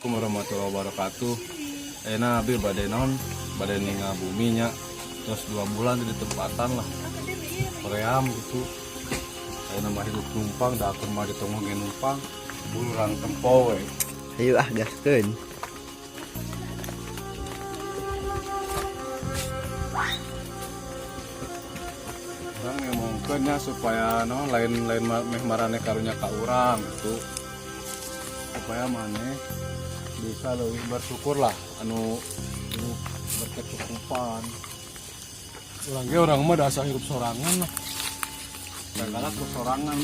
Assalamualaikum warahmatullahi wabarakatuh. Enak abi bade naon, bade ningal buminya. Terus 2 bulan di tempatan lah. Hoream gitu. Saya nama hidup numpang, da aku mah ditunggu ge numpang. Urang tempo we. Ayo ah, gaskeun. Urang ngomongkeun nya supaya naon, lain lain meh maraneh karunya ka urang gitu. Supaya maneh bisa lebih bersyukur lah anu hidup berkecukupan. Urang ge urang mah asa hirup sorangan lah. Segala ku sorangan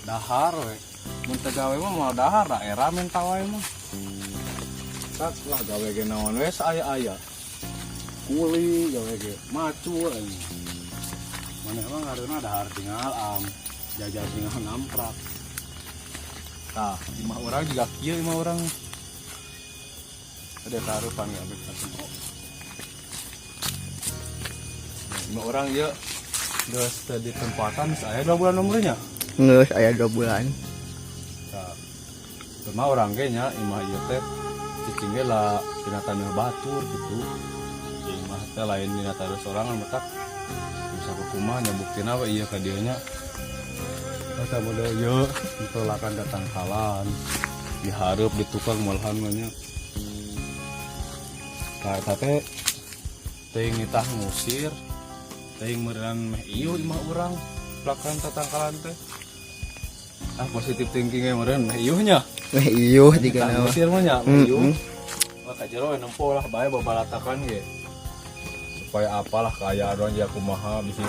dahar we. Mun teu gawe mah moal dahar, da era menta wae mah. Tak lah, gawe ge naon we aya-aya. Kuli gawe ge macul anjing. Maneh mah ngareuna dahar tinggal am, jajan tinggal namprak. Tah, imah urang juga kieu imah urang. Ada taruhan ya abek kasih. Imah urang ieu geus teu di tempatan saya 2 bulan nomornya. Geus aya 2 bulan. Tah. Cuma urang ge nya imah ieu teh cicing ge lah dina taneuh batur gitu. Ya, imah teh lain dina taneuh sorangan, matak bisa kumaha nya, buktina we ieu ka dieu nya. Kata model ieu ditolakan tatangkalan. Dihareup di tukang malahan mah nya. Nah, eta teh teuing nitah ngusir, teuing meureun meh ieu imah urang pelakan tatangkalan teh. Ah, positif thinking ge meureun meh ieu nya. Meh iuh jiga Nitah nama. Ngusir mah nya, meh ieu. Heeh. Wah, ka jero we nempo lah bae babalatakan ge. Supaya apalah kaayaan urang jeung kumaha, bisi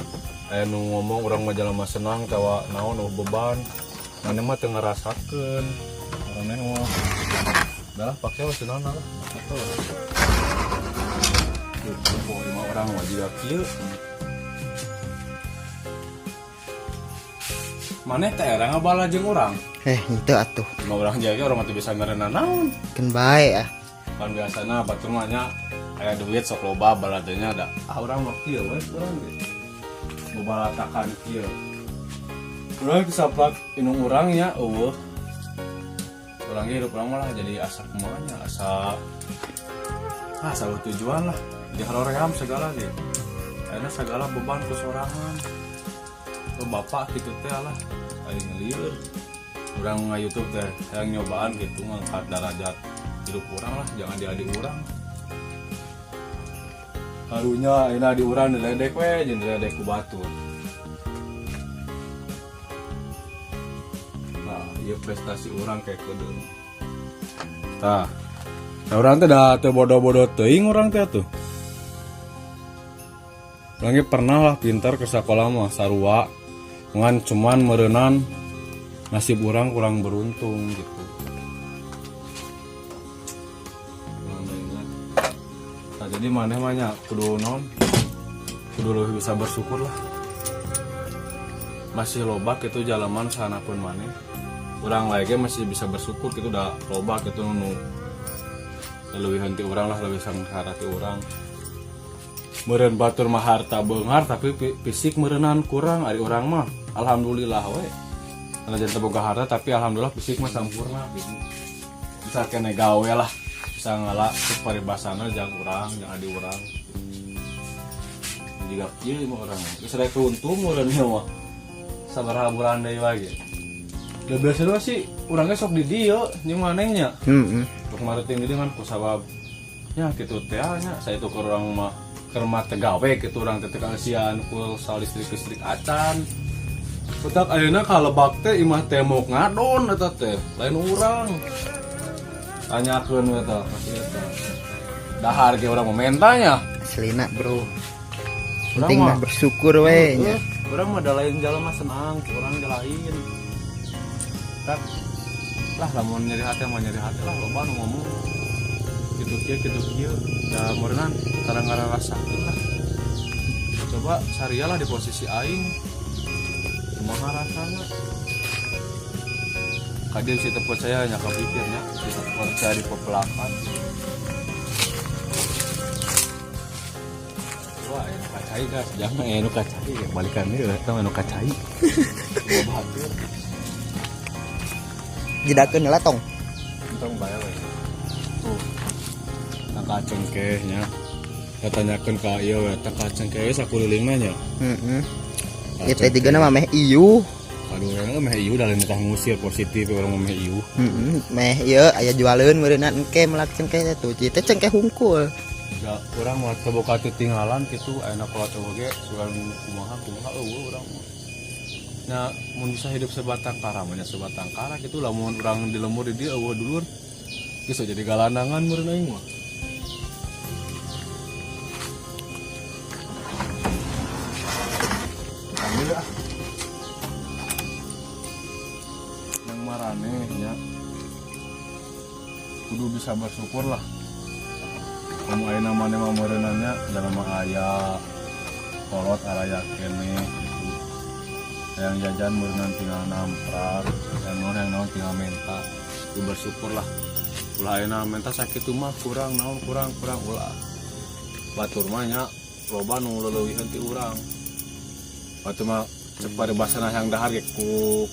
aya nu ngomong urang mah jelema senang tawa naon, euweuh beban. Maneh mah teu ngarasakeun. Maneh mah udah lah pake we senang lah. Tuh. Tuh, nempo imah urang mah jiga kieu. Maneh teh era ngabala jeung urang. Eh, henteu atuh. Imah urang jaga urang mah teu bisa merenang naon. Keun bae ah. Kan biasana batur mah nya aya duit sok loba baladenya, da ah urang mah kieu we, urang ge babalatakan kieu, urang disaplak indung urang nya euweuh. Urang ge hidup urang malah jadi asa kumaha nya, asa ah asa tujuan lah, di haroream segala ge. Ayeuna segala beban ku sorangan. Ke bapak gitu teh lah aing lieur. Urang nga YouTube teh hayang nyobaan gitu ngangkat derajat hidup urang lah, jangan di adik urang. Karunya ayeuna di urang diledek we jeung diledek ku batur. Nah, ieu prestasi urang kayak kedeung. Tah. Nah, urang teh da teu bodoh-bodoh teuing urang teh atuh. Urang ge pernah lah pintar ke sekolah mah sarua. Ngan cuman meureunan nasib urang kurang beruntung gitu. Kurang ingat. Nah, jadi maneh mah nya kudu non kudu lebih bisa bersyukur lah. Masih loba gitu jalaman sana pun maneh. Urang lagi masih bisa bersyukur gitu, udah loba gitu nu lebih henti urang lah, lebih sengsara ti urang. Meureun batur mah harta beunghar tapi fisik meureunan kurang, ari urang mah alhamdulillah we. Karena teu boga harta tapi alhamdulillah fisik mah sampurna gitu. Bisa kene gawe lah, bisa ngala cek paribasana jang urang, jang adi urang. Jiga kieu mah urang. Geus rek untung meureun ieu mah. Sabaraha bulan deui wae ge. Da biasana sih urangnya sok di dieu jeung manehnya. Heeh. Untuk kemarin ini kan kusabab nya gitu teh nya, saya itu ke urang mah keur mah teu gawe gitu, urang teh teu kaeusian pulsa listrik listrik acan. Utak ayeuna kalebak teh imah tembok ngadon eta teh lain urang. Tanyakeun we tah pasti eta. Dahar ge urang mah mentanya. Aslina, bro. Urang Penting mah bersyukur we nya. Urang mah da lain jalan mah senang, urang lain. Tak lah, lamun nyeri hati mah nyeri hati lah, loba nu ngomong gitu kieu gitu kieu, da meureunnan tara ngararasakeun lah. Coba saria lah di posisi aing, kumaha rasana. Kadang sih teu percaya nya, kapikirnya bisa percaya di pepelakan. Wah, anu kacai gas, jangan anu kacai ya, balikan deui eta anu kacai. Bawa batur. Jedakeun heula tong. Potong bae we. Tuh. Tangkal cengkeh nya. Katanyakeun ka ieu we, tangkal cengkeh sakulilingna nya. Heeh. Ieu teh digana mah meh iuh. Aduh, urang meh ieu da lain tah ngusir positif urang meh ieu. Heeh, meh ieu aya jualeun meureunna engke melak cengkeh teh tuh. Ieu teh cengkeh hungkul. Da urang mah teu boga titinggalan kitu ayeuna kolot oge sugan kumaha kumaha eueuh urang mah. Nah, mun bisa hidup sebatang kara mah nya sebatang kara kitu lamun urang di lembur di dieu eueuh dulur. Geus jadi galandangan meureun aing mah. Ambil ah. Yang maraneh nya kudu bisa bersyukur lah. Kamu ayeuna maneh mah meureunannya jalma aya kolot araya keneh gitu. Yang jajan meureunnan tinggal namprak, yang naon tinggal menta. Kudu bersyukur lah. Ulah ayeuna menta sakitu mah kurang naon kurang kurang ulah. Batur mah nya loba nu leuweuhan ti urang. Batur mah cek paribasana yang dahar ge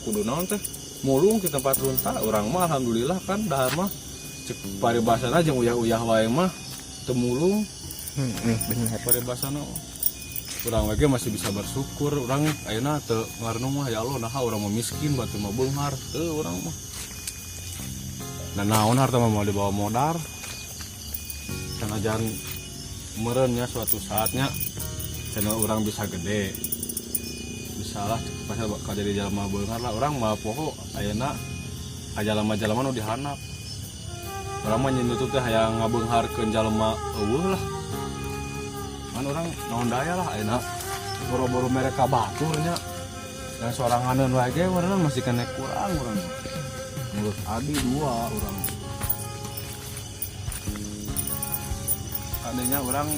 kudu naon teh mulung di tempat runta urang mah alhamdulillah kan dahar mah cek paribasana jeung uyah-uyah wae mah teu mulung. Bener. Paribasana urang we ge masih bisa bersyukur. Urang ayeuna teu ngarenung mah ya Allah naha urang mah miskin batur mah beunghar teu urang mah. Nah naon harta mah mau dibawa modar. Sanajan meureun nya suatu saatnya channel urang bisa gede. Bisa lah pasal bakal jadi jalma beunghar lah urang mah pokok ayeuna jalma-jalma nu dihanap. Urang mah nyeun teh hayang ngabeungharkeun jalma eueuh lah. Kan urang naon daya lah ayeuna boro-boro mereka batur nya. Yang soranganeun wae ge urang masih kena kurang urang. Mulut adi dua urang. Adanya urang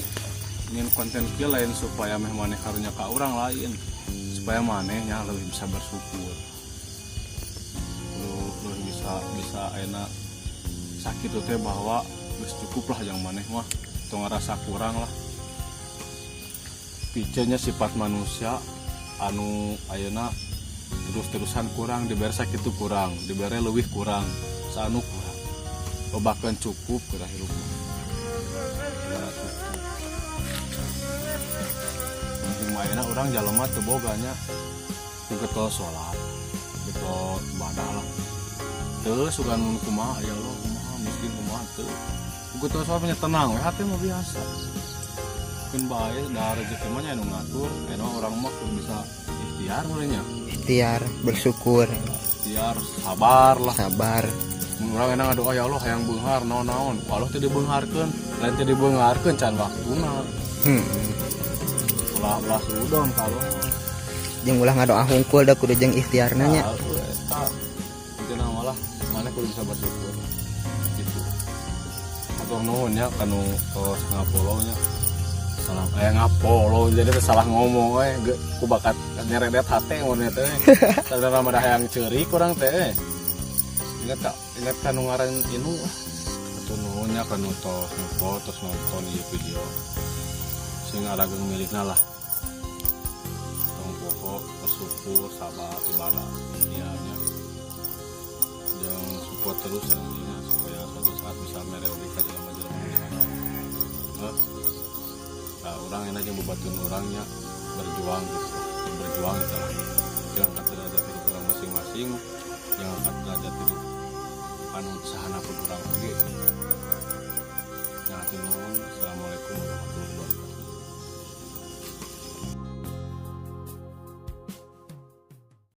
nyin konten kieu lain supaya meh maneh karunya ka urang lain. Supaya manehnya lebih bisa bersyukur. Lebih bisa enak sakit teh bahwa geus cukup lah yang maneh mah tong ngerasa kurang lah. Picenya sifat manusia anu ayeuna terus-terusan kurang, dibere sakitu kurang, dibere leuwih kurang, saanu kurang. Lobakeun cukup geura hirup mah. Geura cukup. Penting mah ayeuna urang jalema teu boga nya. Teu salat, teu ibadah lah. Teu sugan kumaha ya Allah kumaha miskin kumaha teu. Teu salat nya tenang we hate mah biasa. Keun bae da rezeki mah nya anu ngatur, anu urang mah kudu bisa ikhtiar meureun nya. Ikhtiar, bersyukur. Ikhtiar, sabar lah. Sabar. Mun urang enak ngadoa ya Allah hayang beunghar naon-naon. Ku Allah teu dibeungharkeun, lain teu dibeungharkeun can waktuna. Ulah-ulah sudon kalau. Jeung ulah ngadoa hungkul da kudu jeung ikhtiarna nya. Eta. Intina malah maneh kudu bisa bersyukur. Gitu. Hatur nuhun nya kanu tos ngapolo nya. Salah ngapolo jadi teh salah ngomong we ku bakat nyeredet hate mun teh. Sadar mah hayang ceurik urang teh. Ingat kanu ngaran inu. Hatur nuhun nya kanu tos ngepo tos nonton ieu video. Sing arageng milikna lah. Tong poho bersyukur sabar ibadah ikhtiarnya. Jangan support terus anjingnya supaya suatu saat bisa merewek ka jelema-jelema di mana. Nah, orang enak yang bebatun orangnya berjuang gitu, berjuang gitu lah. Jangan angkat derajat hidup orang masing-masing, jangan angkat derajat hidup anu sahana pun orang oge. Nah, nuhun. Assalamualaikum warahmatullahi wabarakatuh.